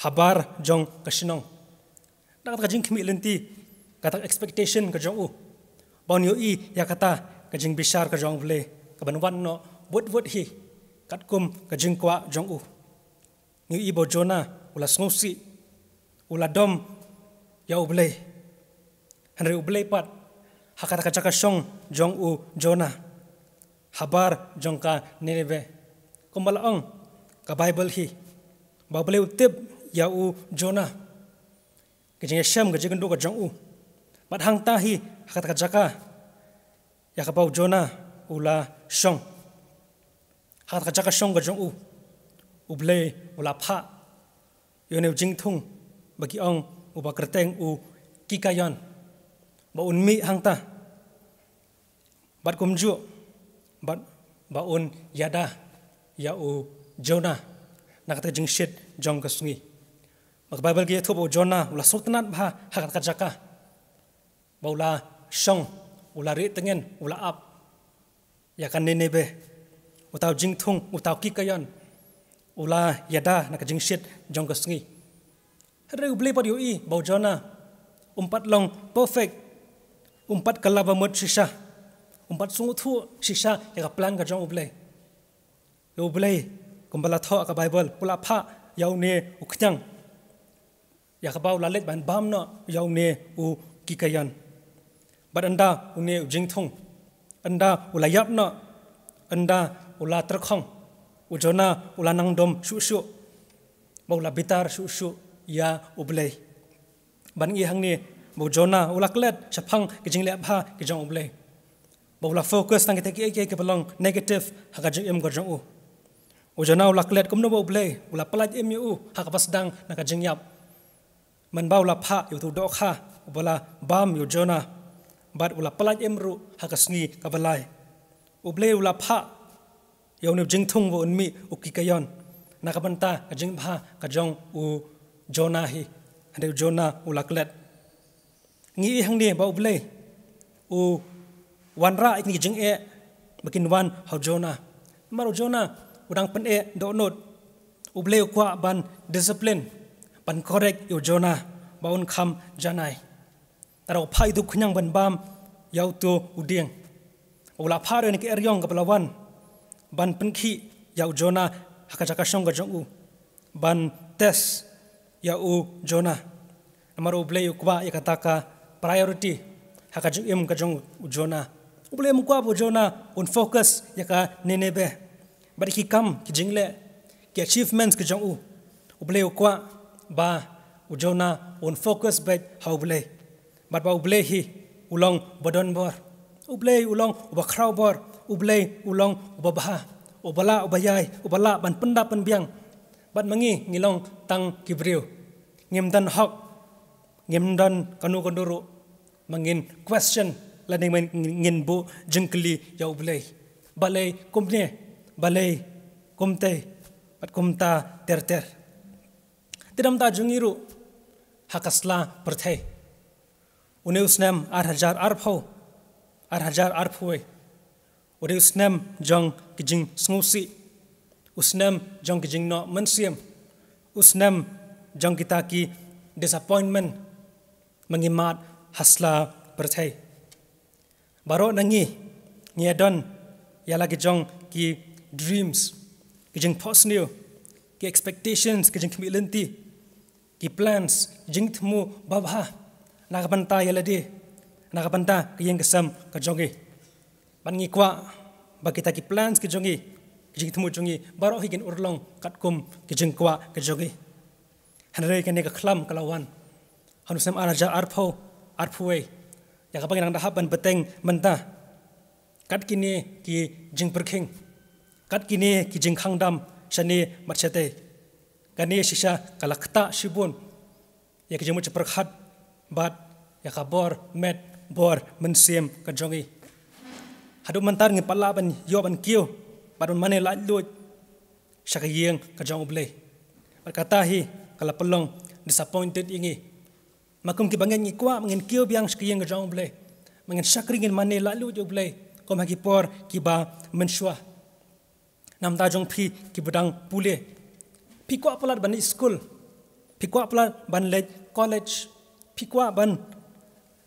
habar jong ka shnong. Da kata ka jingkhmih lynti, kata ka expectation ka jong u ba un ïohi ïa kata ka jingbishar ka jong U Blei kaban wan noh wut wut hi katkum ka jingkwah jong u. Ngi ïohi ba u Jonah u la sngewsih, u la dom ïa U Blei. Hynrei U Blei pat ha kata ka jaka shong jong u Jonah, habar jong ka Nineveh, kumba la ong ka Baibl hi, ba U Blei u tip ïa u Jonah, ka jingïashem, ka jingkynduh ka jong u. Bad hangta hi ha kata ka jaka ïa kaba u Jonah u la shong, ha kata ka jaka shong ka jong u, U Blei u la phah ïa une u jingthung ba ki ong uba kyrteng u kikayon, ba un mih hangta bad kumjuh bad ba un ïada ïa u Jonah na kata ka jingshit jong ka sngi. Bad ka Baibl ka ïathuh ba u Jonah u la sngewtynnat bha ha kata ka jaka ba u la shong, u la rieh tngen, u la ap ïa ka Nineveh. Uta u jingthung, uta u kikayon u la ïada na ka jingshit jong ka sngi. Hynrei U Blei pat u ïohi ba u Jonah um pat long perfect, um pat kylla ba mut shisha, um pat sngewthuh shisha ïa ka plan ka jong U Blei. Ïa U Blei, kumba la thoh ha ka Baibl, u la phah ïa une u khñiang ïa kaba u la leit ban bam noh ïa une u kikayon. Bad ynda une u jingthung, ynda u la ïap noh, ynda u la tyrkhong, u Jonah u la nang dom shuh shuh, ba u la bitar shuh shuh ïa U Blei. Bad ngi i hangne ba u Jonah u la klet shaphang ki jingleh bha ki jong U Blei, ba u la focus tang kita kiei kiei kiba long negative ha ka jingim ka jong u. U Jonah u la klet kumno ba U Blei u la pyllait im ïa u ha kaba sdang na ka jingïap, mynba u la phah ïa uto u dohkha uba la bam ïa u Jonah, bad u la pyllait im ruh ha ka sngi kaba lai. U Blei u la phah ïa une u jingthung ba un mih u kikayon na ka bynta ka jingbha ka jong u Jonah hi, hynrei u Jonah u la klet. Ngi i hangne ba U Blei u wanrah ïa kine ki jingeh ba kin wan ha u Jonah. Namar u Jonah u dang pyneh dohnud. U Blei u kwah ban discipline, ban correct ïa u Jonah ba un kham janai. Te u phah ïa uto u khñiang ban bam ïa uto u dieng. U la phah ruh ïa kane ka eriong kaba la wan ban pynkhih ïa u Jonah ha ka jaka shong ka jong u, ban test ïa u Jonah. Namar U Blei u kwah ïa kata ka priority ha ka jingim ka jong u Jonah. U Blei um kwah ba u Jonah un focus ïa ka Nineveh bad ïa ki kam ki jingleh, ki achievements ki jong u. U Blei u kwah ba u Jonah un focus beit ha U Blei, bad ba U Blei hi u long uba don bor. U Blei u long uba khraw bor. U Blei u long uba bha, uba lah, uba ïai, uba lah ban pyndap pynbiang. Bad ma ngi, ngi long tang ki briew, ngim don hok, ngim don kano kano ruh ma ngin question lane ma ngin buh jingkylli ïa U Blei. Balei kumne, balei kumtei, bad kumta ter ter. Te namar kata jong ngi ruh ha ka sla pyrthei, une u snem ar hajar arphew, ar hajar arphew wei, u dei u snem jong ki jingsngewsih, u snem jong ki jingnoh mynsiem, u snem jong kita ki disappointment, ma ngi mad ha sla pyrthei. Baroh na ngi ngi ïa don ïa la ki jong ki dreams, ki jingphohsniew, ki expectations, ki jingkhmih lynti, ki plans, ki jingthmu babha na ka bynta ïa lade, na ka bynta ka ïing ka sem ka jong ngi. Bad ngi kwah ba kita ki plans ki jong ngi, ki jingthmu jong ngi, baroh hi kin urlong katkum ki jingkwah ki jong ngi. Hynrei kane ka khlam ka la wan ha u snem ar hajar arphew, arphew wei, ïa kaba ngi dang da hap ban bteng mynta. Kat kine ki jingpyrkhing, kat kine ki jingkhang dam shane bad shatei, kane shisha ka la ktah shibun ïa ki jingmut jingpyrkhat bad ïa ka bor met bor mynsiem ka jong ngi. Haduh mynta ngi pat lah ban ïoh ban kiew bad ban mane laitluid sha ka ïing ka jong U Blei. Bad kata hi ka la pynlong disappointed ïa ngi. Ma kum kiba ngeit ngi kwah ba ngin kiew biang sha ka ïing ka jong U Blei, ba ngin shakri, ngin mane laitluid ïa U Blei kum ha ki por kiba mynshuwa. Na ka bynta jong phi kiba dang pule, phi kwah palat ban leit skul, phi kwah palat ban leit college, phi kwah ban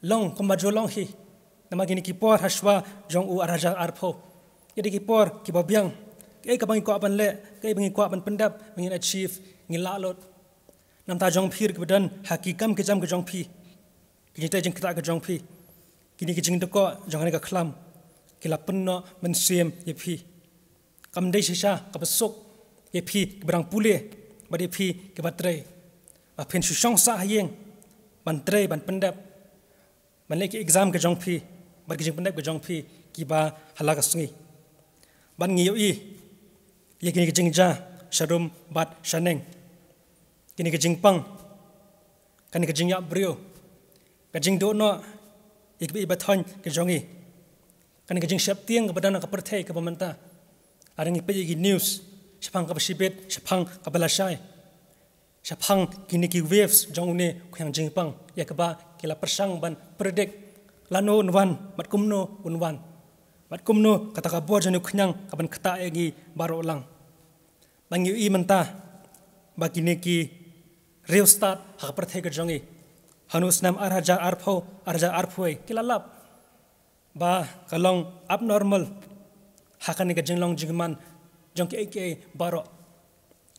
long kumba ju long hi. Namar kine ki por ha shuwa jong u ar hajar arphew, ki dei ki por kiba biang. Kaei kaba ngi kwah ban leh, kaei ba ngi kwah ban pyndep, ba ngin achieve, ngi lah lut. Na ka bynta jong phi ruh kiba don ha ki kam ki jam ka jong phi, ki jingtrei jingktah ka jong phi, kine ki jingdkoh jong kane ka khlam ki la pynnoh mynsiem ïa phi. Kam dei shisha kaba suk ïa phi kiba dang pule bad ïa phi kiba trei, ba phin shu shong sah ha ïing ban trei, ban pyndep, ban leh ki exam ka jong phi bad ki jingpyndep ka jong phi kiba ha la ka sngi. Bad ngi ïohi ïa kine ki jingjia sharum bad shaneng, kine ki jingpang, kane ka jingïap briew, ka jingduh noh ïa kiba ïeit ba thoiñ ka jong ngi, kane ka jingsheptieng kaba don ha ka pyrthei kaba mynta. Lada ngi peit ïa ki news, shaphang kaba shibit, shaphang kaba lashai, shaphang kine ki waves jong une u khñiang jingpang, ïa kaba ki la pyrshang ban predict lano un wan bad kumno un wan, bad kumno kata ka bor jong une u khñiang ka ban ktah ïa ngi baroh lang. Ba ngi ïohi mynta ba kine ki riewstad ha ka pyrthei ka jong ngi ha une u snem ar hajar arphew, ar hajar arphew wei, ki la lap ba ka long abnormal ha kane ka jinglong jingman jong kiei kiei baroh.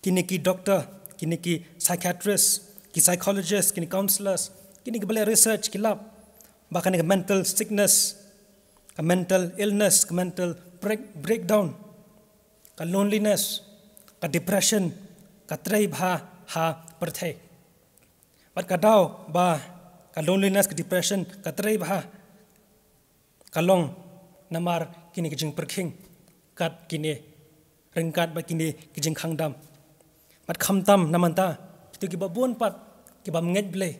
Kine ki doctor, kine ki psychiatrist, ki psychologist, kine counselors, kine kiba leh research ki lap ba kane ka mental sickness, ka mental illness, ka mental break, breakdown, ka loneliness, ka depression ka trei bha ha pyrthei. Bad ka daw ba ka loneliness, ka depression ka trei bha, ka long namar kine ki jingpyrkhing kat kine, ryngkat bad kine ki jingkhang dam. Bad khamtam na mynta, kito kiba bun pat kibym ngeit Blei,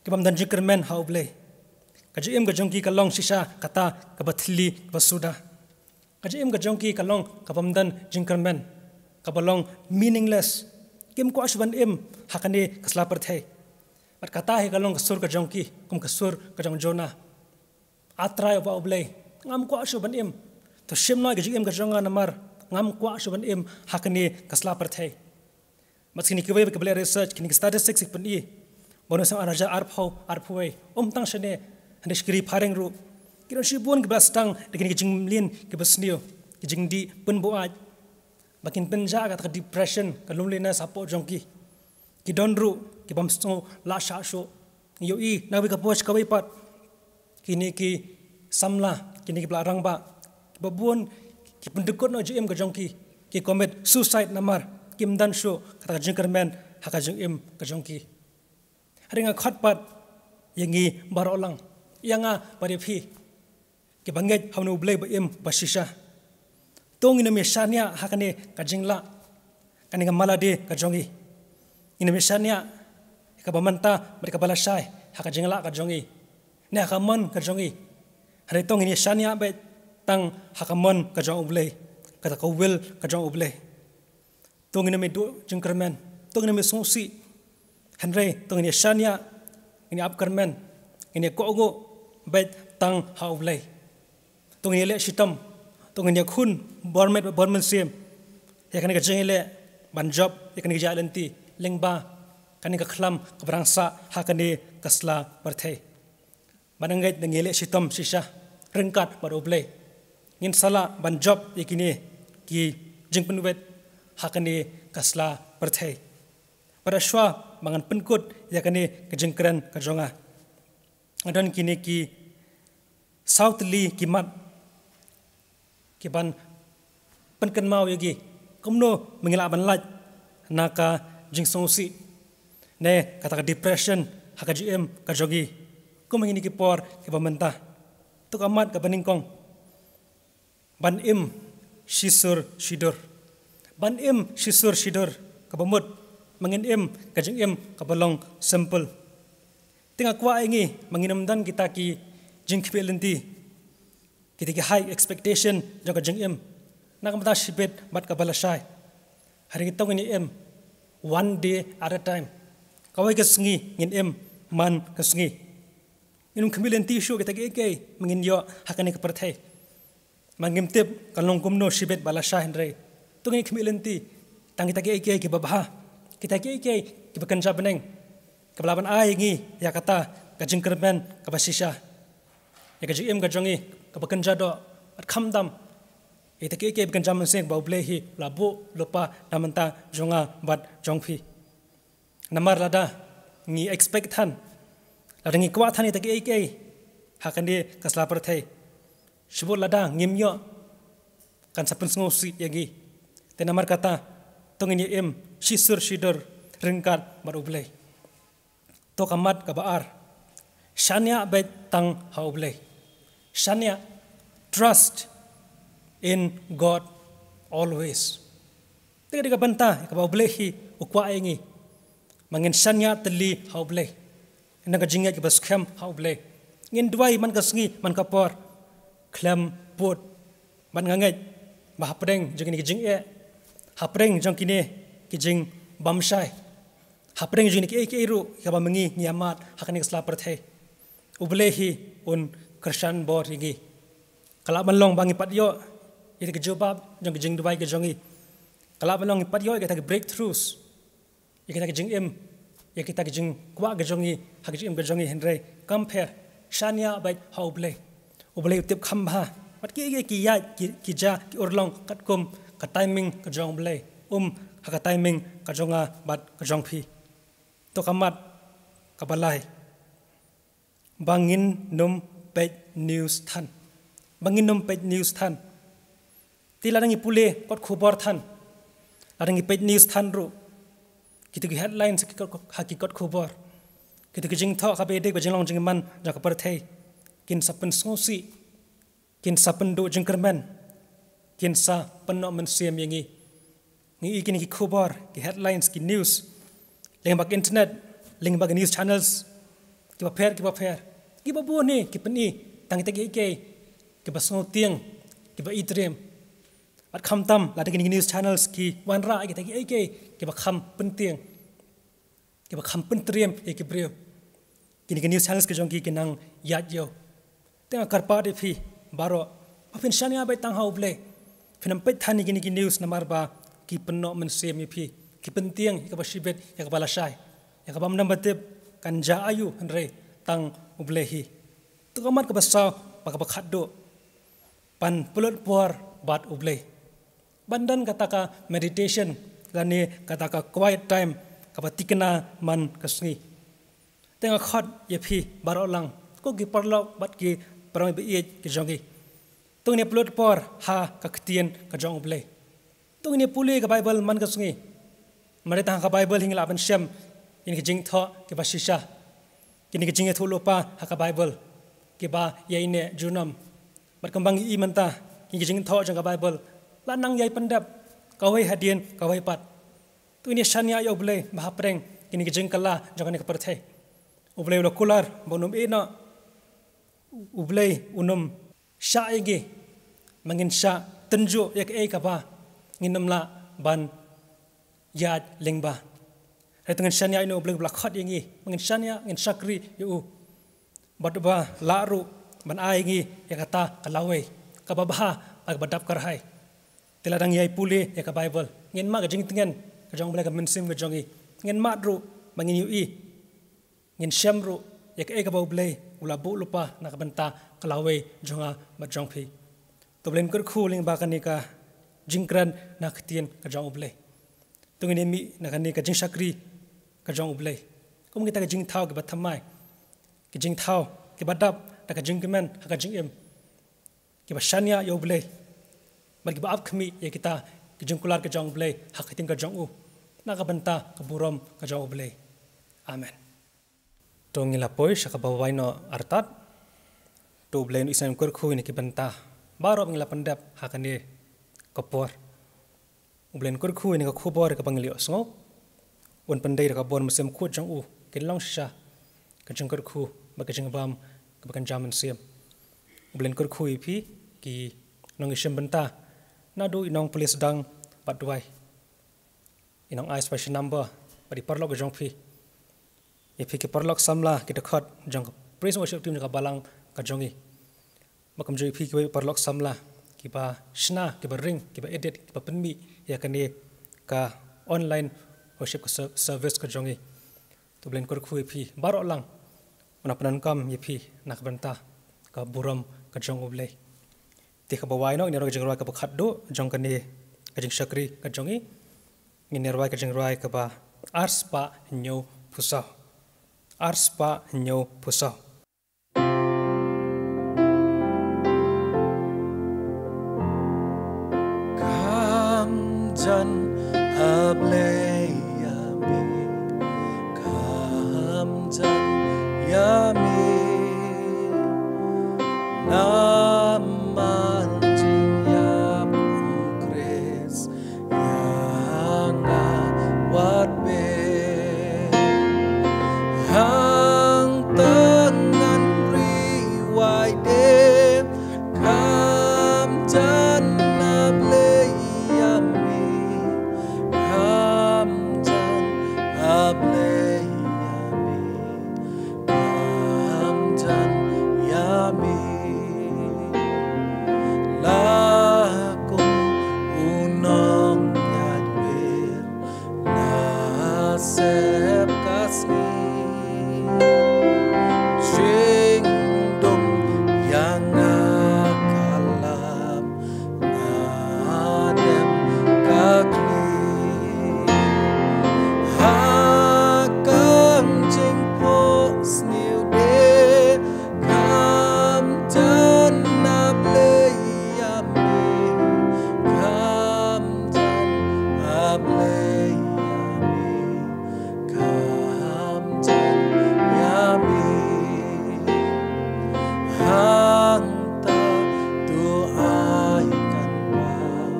kibym don jingkyrmen ha U Blei, ka jingim ka jong ki ka long shisha kata kaba thylli, kaba suda. Ka jingim ka jong ki ka long kabym don jingkyrmen, kaba long meaningless. Kim kwah shuh ban im ha kane ka sla pyrthei. Bad kata hi ka long ka sur ka jong ki kum ka sur ka jong Jonah. A Trai, a Blei, ngam kwah shuh ban im. To shim noh ïa ka jingim ka jong nga namar ngam kwah shuh ban im ha kane ka sla pyrthei. Bad kine kiwei kiba leh research, kine ki statistics ki pyni ba ha u snem ar hajar arphew, arphew wei, ym tang shane, hynrei sha ki ri phareng ruh ki don shibun kiba la sdang da kine ki jingmlien kiba sniew, ki jingdih pynbuaid, ba kin pynjah kata ka depression, ka loneliness hapoh jong ki. Ki don ruh kibym sngew lah shah shuh. Ngi ïohi na kawei ka por sha kawei pat, kine ki samla, kine kiba la rangbah, kiba bun ki pyndykut noh jingim ka jong ki, ki commit suicide namar kim don shuh kata ka jingkyrmen ha ka jingim ka jong ki. Hynrei nga khot pat ïa ngi baroh lang, ïa nga bad ïa phi, kiba ngeit ha une U Blei ba im ba shisha. To ngin ym ïa shaniah ha kane ka jinglah, kane ka mala de ka jong ngi. Ngin ym ïa shaniah ïa kaba mynta bad kaba lashai ha ka jinglah ka jong ngi, ne ha ka mon ka jong ngi. Hynrei to ngin ïa shaniah beit tang ha ka mon ka jong U Blei, kata ka will ka jong U Blei. To ngin ym ïa duh jingkyrmen, to ngin ym ïa sngewsih. Hynrei to ngin ïa shaniah, ngin ïa ap kyrmen, ngin ïa kohnguh beit tang ha U Blei. To ngin ïa leh shitom, to ngin ïa khun bor met bad bor mynsiem ïa kane ka jingïaleh ban jop ïa kane ka jingïaid lynti lyngba kane ka khlam kaba rangsa ha kane ka sla pyrthei. Ban ngeit da ngi leh shitom shisha ryngkat bad U Blei. Ngin sa lah ban jop ïa kine ki jingpynwit ha kane ka sla pyrthei. Bad shuwa ba ngan pynkut ïa kane ka jingkren ka jong nga, nga don kine ki saw tylli ki mat ki ban pynkynmaw ïa ngi kumno ma ngi lah ban lait na ka jingsngewsih ne kata ka depression ha ka jingim ka jong ngi kum ha kine ki por kiba mynta. To ka mat kaba nyngkong, ban im shisur shidur. Ban im shisur shidur, kaba mut ma ngin im ka jingim kaba long simple. Te nga kwah ïa ngi ma ngin ym don kita ki jingkhmih lynti, kita ki high expectation jong ka jingim na ka bynta shibit bad kaba lashai. Hynrei to ngin im one day at a time. Kawei ka sngi ngin im man ka sngi. Ngin ym khmih lynti shuh kita kiei kiei ma ngin ïoh ha kane ka pyrthei. Ma ngim tip kan long kumno shibit bad lashai, hynrei to ngin khmih lynti tang kita kiei kiei kiba bha, kita kiei kiei kiba kynja bneng, kiba lah ban ai ïa ngi ïa kata ka jingkyrmen kaba shisha, ïa ka jingim ka jong ngi kaba kynja doh. Bad khamtam ïa kita kiei kiei ba kynja mynsiem ba U Blei hi u la buh lypa na ka bynta jong nga bad jong phi. Namar lada ngi expect than, lada ngi kwah than ïa kita kiei kiei ha kane ka sla pyrthei, shibun lada ngim ïoh, kan sa pynsngewsih ïa ngi. Te namar kata to ngin ïa im shisur shidur ryngkat bad U Blei. To ka mat kaba ar, shaniah beit tang ha U Blei. Shaniah, trust in God always. Te ka dei ka bynta kaba U Blei hi u kwah ïa ngi ma ngin shaniah tylli ha U Blei. Ngin don ka jingngeit kaba skhem ha U Blei. Ngin duwai man ka sngi man ka por khlem pud. Bad nga ngeit ba hapdeng jong kine ki jingeh, hapdeng jong kine ki jingbamshai, hapdeng jong kine kiei kiei ruh kiba ma ngi ngi ïa mad ha kane ka sla pyrthei, U Blei hi un kyrshan bor ïa ngi. Ka lah ban long ba ngi pat ïoh ïa ki jubab jong ki jingduwai ki jong ngi. Ka lah ban long ngi pat ïoh ïa kita ki breakthroughs, ïa kita ki jingim, ïa kita ki jingkwah ki jong ngi ha ki jingim ki jong ngi, hynrei kam pher, shaniah beit ha U Blei. U Blei u tip kham bha wat kiei kiei ki ïaid ki, ki jia ki urlong katkum ka timing ka jong U Blei, um ha ka timing ka jong nga bad ka jong phi. To ka mat kaba lai, ba ngin ym peit news than. Ba ngin ym peit news than. Te lada ngi pule kot khubor than, lada ngi peit news than ruh, kito ki headlines ha ki kot, ha ki kot khubor, kito ki jingthoh kaba ïadei bad jinglong jingman jong ka pyrthei, kin sa pynsngewsih, kin sa pynduh jingkyrmen, kin sa pynnoh mynsiem ïa ngi. Ngi i kine ki khubor, ki headlines, ki news lyngba ka internet, lyngba ki news channels kiba pher kiba pher, kiba bun hi ki pyni tang kita kiei kiei kiba sngewtieng, kiba itriem. Bad khamtam lada kine ki news channels ki wanrah ïa kita kiei kiei kiba kham pyntieng, kiba kham pyntriem ïa ki briew, kine ki news channels ki jong ki ki nang ïaid ïew. Te nga kyrpad ïa phi baroh ba phin shaniah beit tang ha U Blei. Phin ym peit than ïa kine ki news namar ba ki pynnoh mynsiem ïa phi, ki pyntieng ïa kaba shibit, ïa kaba lashai, ïa kaba ym don ba tip kan jia aïu, hynrei tang U Blei hi. To ka mat kaba saw bad kaba khatduh, ban pynlut por bad U Blei. Ban don kata ka meditation lane kata ka quiet time kaba thikna man ka sngi. Te nga khot ïa phi baroh lang, ko ki paralok bad ki parabangeit ki jong ngi, to ngin ïa pynlut por ha ka ktien ka jong U Blei. To ngin ïa pule ka Baibl man ka sngi. Mar tang ha ka Baibl hi ngi lah ban shem ïa kine ki jingthoh kiba shisha, kine ki jingïathuhlypa ha ka Baibl kiba ïaineh junom. Bad kumba ngi i mynta, kine ki jingthoh jong ka Baibl la nang ïai pyndep kawei hadien kawei pat. To ngin ïa shaniah ïa U Blei ba hapdeng kine ki jingkylla jong kane ka pyrthei, U Blei u la kular ba un ym ïehnoh. U Blei un ym shah ïa ngi ma ngin shah tynjuh ïa kaei kaba ngin ym lah ban ïaid lyngba. Hynrei to ngin shaniah ïa U Blei uba la khot ïa ngi, ma ngin shaniah, ngin shakri ïa u, bad uba lah ruh ban ai ïa ngi ïa kata ka lawei kaba bha bad kaba dap kyrhai. Te lada ngi ïai pule ïa ka Baibl, ngin mad ka jingtngen ka jong U Blei ha ka mynsiem ka jong ngi. Ngin mad ruh Ba ngin ïohi, ngin shem ruh ïa kaei kaba U Blei u la buh lypa na ka bynta ka lawei jong nga bad jong phi. To U Blei un kyrkhu lyngba kane ka jingkren na ka ktien ka jong U Blei. To ngin ïa mih na kane ka jingshakri ka jong U Blei kum kita ki jingthaw kiba thymmai, ki jingthaw kiba dap da ka jingkmen ha ka jingim, kiba shaniah ïa U Blei bad kiba ap khmih ïa kita ki jingkular ka jong U Blei ha ka ktien ka jong u, na ka bynta ka burom ka jong U Blei. Amen. To ngin la poi sha kaba wai noh artat. To U Blei un isynei kyrkhu ïa ki bynta baroh ba ngin la pyndep ha kane ka por. U Blei un kyrkhu ïa ka khubor kaba ngi la ïohsngew. Un pyndei da ka bor mynsiem khuid jong u, kin long shisha ka jingkyrkhu bad ka jingbam kaba kynja mynsiem. U Blei un kyrkhu ïa phi ki nongïashim bynta, naduh i nongpule sdang bad duwai, i nong-ai special number bad i paralok ka jong phi. Ïa phi ki paralok samla, ki dkhot jong ka praise and worship team jong ka balang ka jong ngi. Bad kumjuh ïa phi kiwei paralok samla kiba shna, kiba ring, kiba edit, kiba pynmih ïa kane ka online worship ka ser-, service ka jong ngi. To U Blei un kyrkhu ïa phi baroh lang, un nang pyndonkam ïa phi na ka bynta ka burom ka jong U Blei. Te kaba wai noh ngin ïa rwai ka jingrwai kaba khatduh jong kane ka jingshakri ka jong ngi. Ngin ïa rwai ka jingrwai kaba arspah hynñiewphew saw. Arspah hynñiewphew saw. Kham jan, A Blei ïa me. Kham jan ïa me. Namar jingïap U Khrist ïa nga wat beit. Hangta ngan ri wai de. Kham jan, A Blei ïa me. Kham jan, A Blei ïa me. Kham jan ïa me. La kum u nongïaid wir, la sep ka sngi. Jingdum ïa nga ka lam, nga dem ka khlieh. Ha ka jingphohsniew de, kham jan, A Blei ïa me. Kham jan, A Blei ïa me. Kham jan ïa me. Hangta to ai kan paw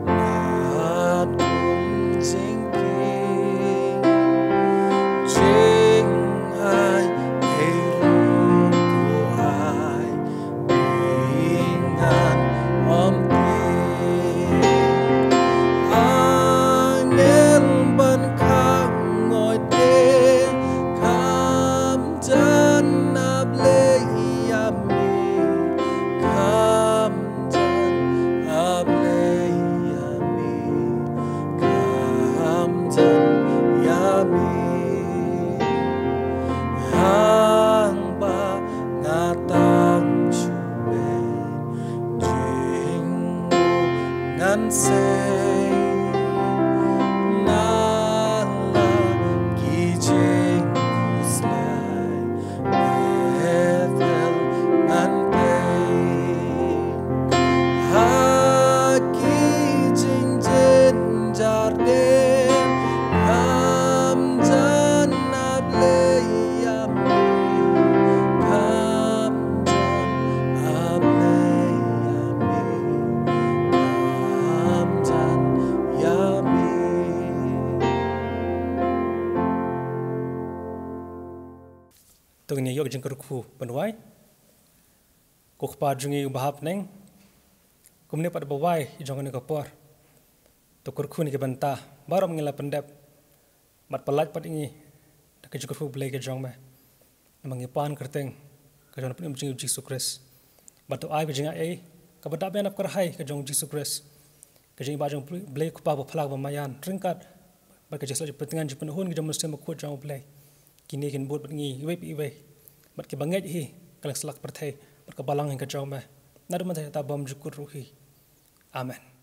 lad kum jingkieng. Jingai ei ruh to ai. Ngan ym tieng. Angel ban khang ngoi te. Kham jan, A Blei ïa me. Kham jan, A Blei ïa me. Kham jan ïa me. Hangba nga tang shu beit jingmut ngan sei. Na la ki jingkhuslai Bethel ngan peit. Ha ki jingjynjar de, kham jan, A Blei ïa me. Kham jan, A Blei ïa me. Kham jan ïa me. To ngin ïa ïoh ka jingkyrkhu ban wai. Ko Kpa jong ngi uba ha bneng, kumne pat ba wai jong kane ka por, to kyrkhu ïa ki bynta baroh ba ngi la pyndep, bad pyllait pat ïa ngi da ka jingkyrkhu Blei ka jong me. Namar ngi pan kyrteng ka jong u Nongpynim jong ngi U Jisu Khrist. Bad to ai ka jingaiei kaba dap ïa na ka kyrhai ka jong U Jisu Khrist, ka jingïaid jong U Blei Kpa ba phylla bad ba maïan, ryngkat bad ka jingslap jingpyntngen jingpynhun ka jong u Mynsiem Bakhuid jong U Blei, kine kin bud bad ngi iwei pa iwei, bad kiba ngeit hi ka la slak pyrthei bad ka balang hi ka jong me, naduh mynta haduh katta bymjukut ruh hi. Amen.